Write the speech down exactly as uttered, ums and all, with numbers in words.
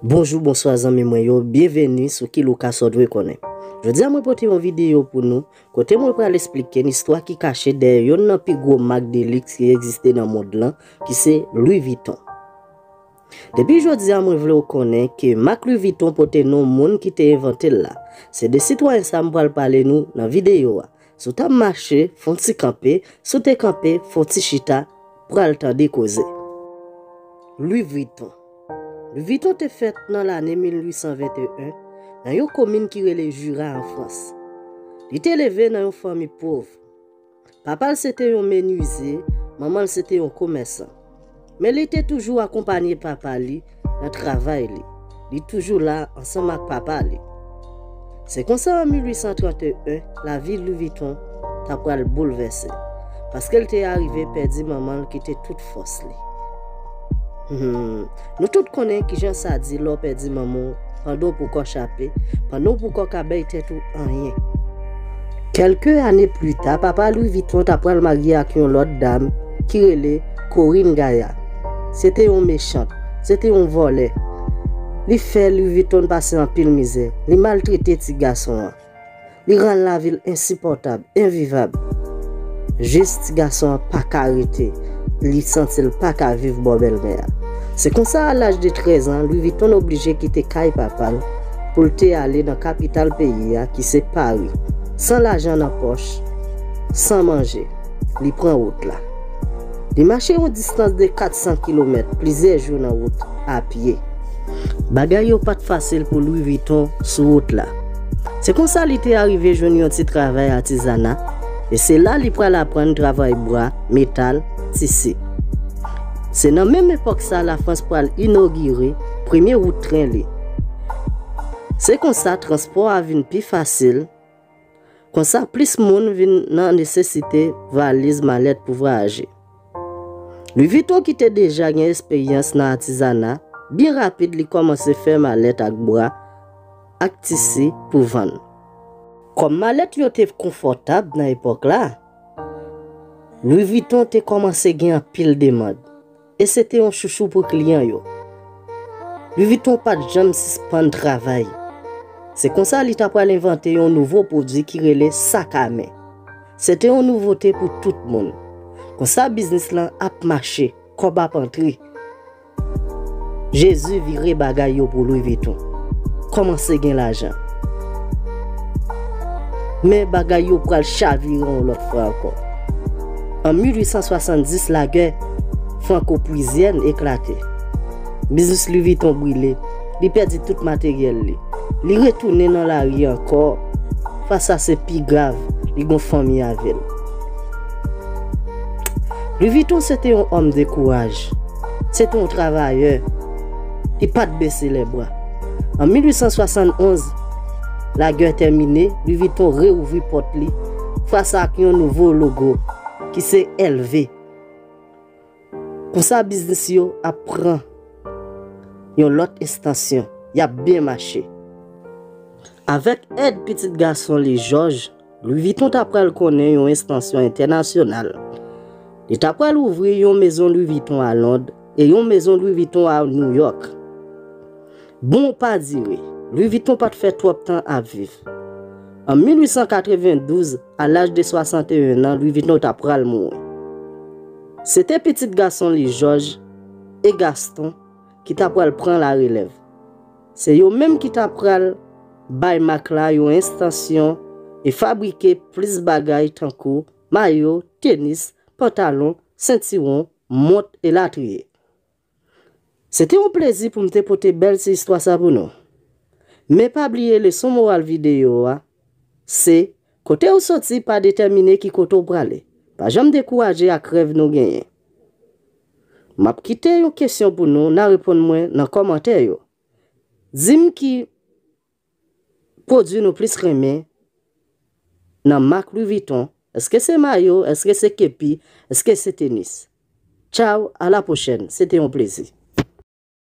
Bonjou, bonswa zanmi mwen yo, byenveni sou Kilouka Sa W Dwe Konnen. Jodi a mwen pote yon videyo pou nou, kote mwen pral esplike n istwa ki kache dèyè yonn nan pi gwo mak de liks ki egziste nan mond lan, ki se Louis Vuitton. Depi jodi a mwen vle w konnen ke mak Louis Vuitton pote non moun ki te envante l la. Se de sitwayen sa m pral pale nou nan videyo a. Si w t ap mache, fè w ti kanpe, si w te kanpe, fè w ti chita, pral tande koze. Louis Vuitton. Louis Vuitton te fèt nan lane mil uit san venteyen nan yon komin ki rele Jura an Frans. Li te leve nan yon fanmi pòv. Papa l se te yon menizye, manman l se te yon komèsan. Men li te toujou akonpanye papa li nan travay li. Li toujou la ansanm ak papa li. Se konsa an mil uit san tranteyen, lavi Louis Vuitton ta pral boulvèse, paske l te arive pèdi manman l ki te tout fòs li. Hmm, nou tout konnen kijan sa di lè w pèdi manman w pandan w poko chape, pandan w poko ka bay tèt ou anyen. Kèlke ane pli ta, papa Louis Vuitton ta pral marye ak yon lòt dam ki rele Corinne Gaillard. Se te yon mechant, se te yon vòlè. Li fè Louis Vuitton pase anpil mizè, li maltrete ti gason an. Li rann lavi l ensipòtab, envivab. Jis ti gason an pa ka rete, li santi l pa ka viv bò bèlmè a. Se konsa, a laj de trèz an, Louis Vuitton oblije kite kay papa l pou l te ale nan kapital peyi a, ki se Pari, san lajan nan pòch, san manje. Li pran wout la. Li mache yon distans de kat san kilomèt, plizyè jou nan wout, a pye. Bagay yo pa t fasil pou Louis Vuitton sou wout la. Se konsa li te arive jwenn yon ti travay atizana, e se la li pral aprann travay bwa, metal, tisi. Se nan menm epòk sa Lafrans pral inogire premye wout tren li. Se konsa transpò a vin pi fasil, konsa plis moun vin nan nesesite valiz, malèt pou vwayaje. Louis Vuitton ki te deja gen esperyans nan atizana, byen rapid li kòmanse fè malèt ak bwa, ak tisi pou vann. Kòm malèt yo te konfòtab nan epòk la, Louis Vuitton te kòmanse gen anpil demann, e se te yon chouchou pou kliyan yo. Louis Vuitton pa t janm sispann travay. Se konsa li ta pral envante yon nouvo pwodui ki rele sak a men. Se te yon nouvote pou tout moun. Konsa biznis lan ap mache, kòb ap antre. Jezi vire bagay yo pou Louis Vuitton. Kòmanse gen lajan. Men bagay yo pral chavire yon lòt fwa ankò. An mil uit san swasanndis, lagè franko-pwizyèn eklate. Biznis Louis Vuitton brile, li pèdi tout materyèl li. Li retounen nan lari ankò. Fwa sa se pi grav, li gon fanmi avè l. Louis Vuitton se te yon òm de kouraj. Se te yon travayè. Li pa t bese lèbra. An mil uit san swasann onz, lagè tèmine, Louis Vuitton reouvri pòt li, fwa sa ak yon nouvo logo, ki se L V. Konsa biznis yo ap pran yon lòt estansyon, y ap byen mache. Avèk èd pitit gason li Jòj, Louis Vuitton ta pral konnen yon estansyon entènasyonal. Li ta pral ouvri yon mezon Louis Vuitton a Lond e yon mezon Louis Vuitton a New York. Bon, pa dire, Louis Vuitton pa t fè twòp tan ap viv. An mil uit san katrevendouz, a laj de swasanteyen an, Louis Vuitton ta pral mouri. Se te pitit gason li, Jòj e Gaston, ki ta pral pran larelèv. Se yo menm ki ta pral bay mak la yon estansyon e fabrike plis bagay tankou mayo, tenis, pantalon, sentiwon, mont, elatriye. Se te yon plezi pou m te pote bèl ti istwa sa pou nou. Men pa bliye leson moral videyo a, se, kote w soti pa detèmine ki kote w prale. Pa janm dekouraje ak rèv nou genyen. M ap kite yon kesyon pou nou, n a reponn mwen nan kòmantè yo. Di m ki pwodui nou plis renmen nan mak Louis Vuitton. Èske se mayo? Èske se kepi? Èske se tenis? Tchaw, a la pwochèn. Se te yon plezi.